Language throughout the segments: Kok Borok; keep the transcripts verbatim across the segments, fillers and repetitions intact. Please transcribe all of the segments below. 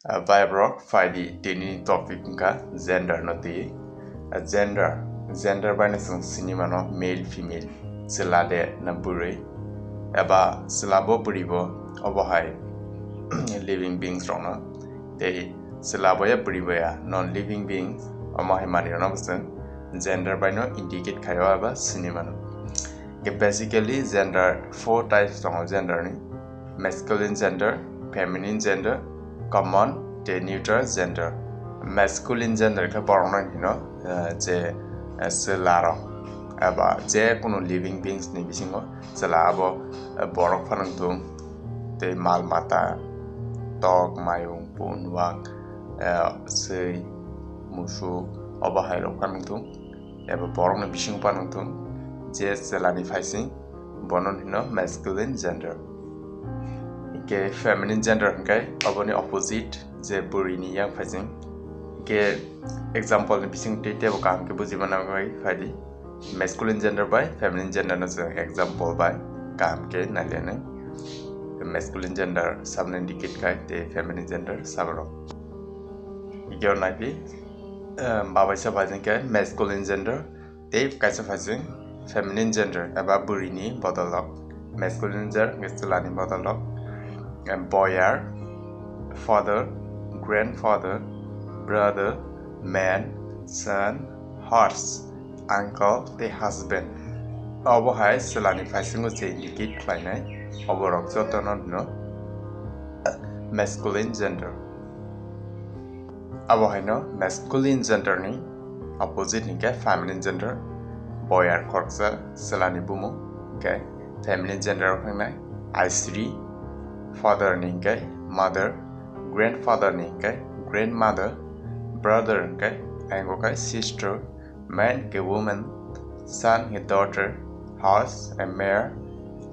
Ah, bai borok phai di, tini topic wngkha gender no twi. Ah, gender, gender bai no chwng sini mano male female, chwla de na bwrwi, eba chwla bo bwrwi bo, obo hai living beings rok no, tei chwla bo ya bwrwi bo ya non living beings, omo hai manwi rok no bo chwng gender bai no indicate khai o eba sini mano. Ke basically gender four types tongo gender ni. Masculine gender, feminine gender, common, tei neutral gender. Masculine gender khe borokno hino, eh, je, eh, chwla rok eba je kunu living beings ni bisingo chwla abo, eh, borok phano wngthung, tei mal mata, tok, mayung, pun, wak, eh, swi, musuk, obo hai rok phano wngthung, eba borokni bisingo phano wngthung, je chwlani phaising, bono hino masculine gender. Hingke feminine gender hingke oboni opposite, je bwrwini yang phaising. Hingke example ni bising tei tebo kaham khe buji mana bai phai di. Masculine gender bai feminine gender no chwng example bai kaham khe nai le nai. Masculine gender sabni indicate khai tei feminine gender sabrok. Hingke o nai di, eh, babai sa bai hingke masculine gender, tei kaisa phaising feminine gender eba bwrwini bodolrok. Masculine gender hwnkhe chwlani bodolrok. Em, boyar, father, grandfather, brother, man, son, horse, uncle tei husband. Obo hai chwlani phaisingo je indicate khlainai, oborok jotono hino masculine gender. Abo haino masculine gender ni opposite hinkhe feminine gender, boyar khoroksa chwlani bumung, hinkhe feminine gender rok wngnai aisri, father ni hinkhe mother, grandfather ni hinkhe grandmother, brother hinkhe ayang sister, man hinkhe woman, son hinkhe daughter, horse hinkhe mare,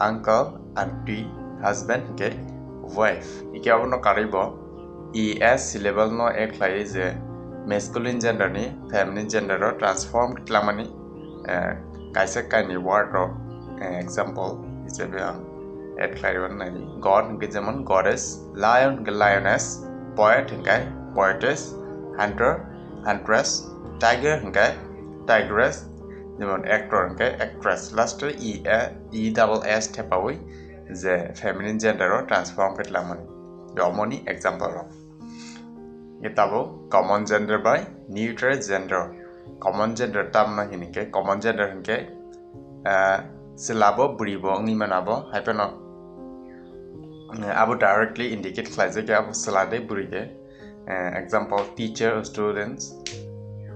uncle, auntie, husband hinkhe wife. Hinkhe abono karwi bo E S syllable no add khlaiwi je masculine gender ni feminine gender o transform khlangmani, eh, kaisa kainwi word rok, eh, example hisabe ang add khlai rw nai. God hinkhe jemon goddess, lion hinkhe lioness, poet hinkhe poetess, hunter, huntress, tiger hinkhe tigress, jemon actor hinkhe actress. Last o E, eh, E double S thepawi je feminine gender o transform khe tlangmani. Omoni example rok. Nge tabuk common gender bai neutral gender. Common gender tamno hinkhe, common gender hinkhe, eh, chwla bo bwrwi bo wngwi mano abo, hai phano, eh, abo directly indicate khlaijak ya abo chwla de bwrwi de. Eh, example, teacher, students,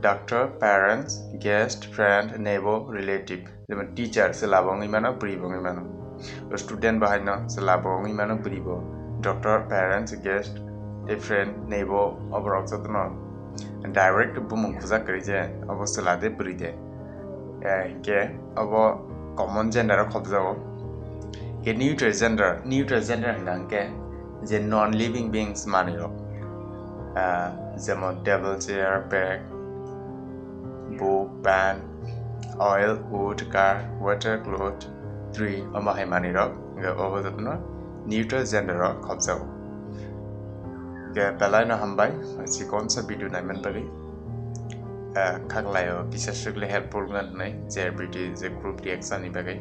doctor, parents, guest, friend, neighbor, relative. Jemon teacher, chwla bo wngwi mano, bwrwi bo wngwi mano. Student bo haino, chwla bo wngwi mano, bwrwi bo. Doctor, parents, guest, tei friend, neighbor, oborok jotono direct bumung khujak kwrwi je, obo chwla de, bwrwi de. Eh, hinkhe obo common gender o khobjago. Hinkhe neutral gender, neutral gender hwnka hinkhe je non living beings manwi rok. Ah, jemon table, chair, bag, book, pen, oil, wood, car, water, cloth, tree, omo hai manwi rok. Hinkhe obo jotono neutral gender o khobjago. Hinkhe belai no hambai, chikonsa video naiman bagwi. Ah, khaklai o kisa swkle helpful wngna hwnwi J R B T je group reaction ni bagwi.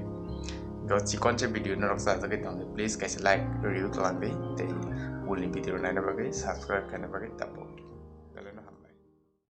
Hinkhe chikonsa video norok chajagwi tongkhe, please kaisa like review khlangdi tei ulni video naina bagwi subscribe khaina bagwi tabuk.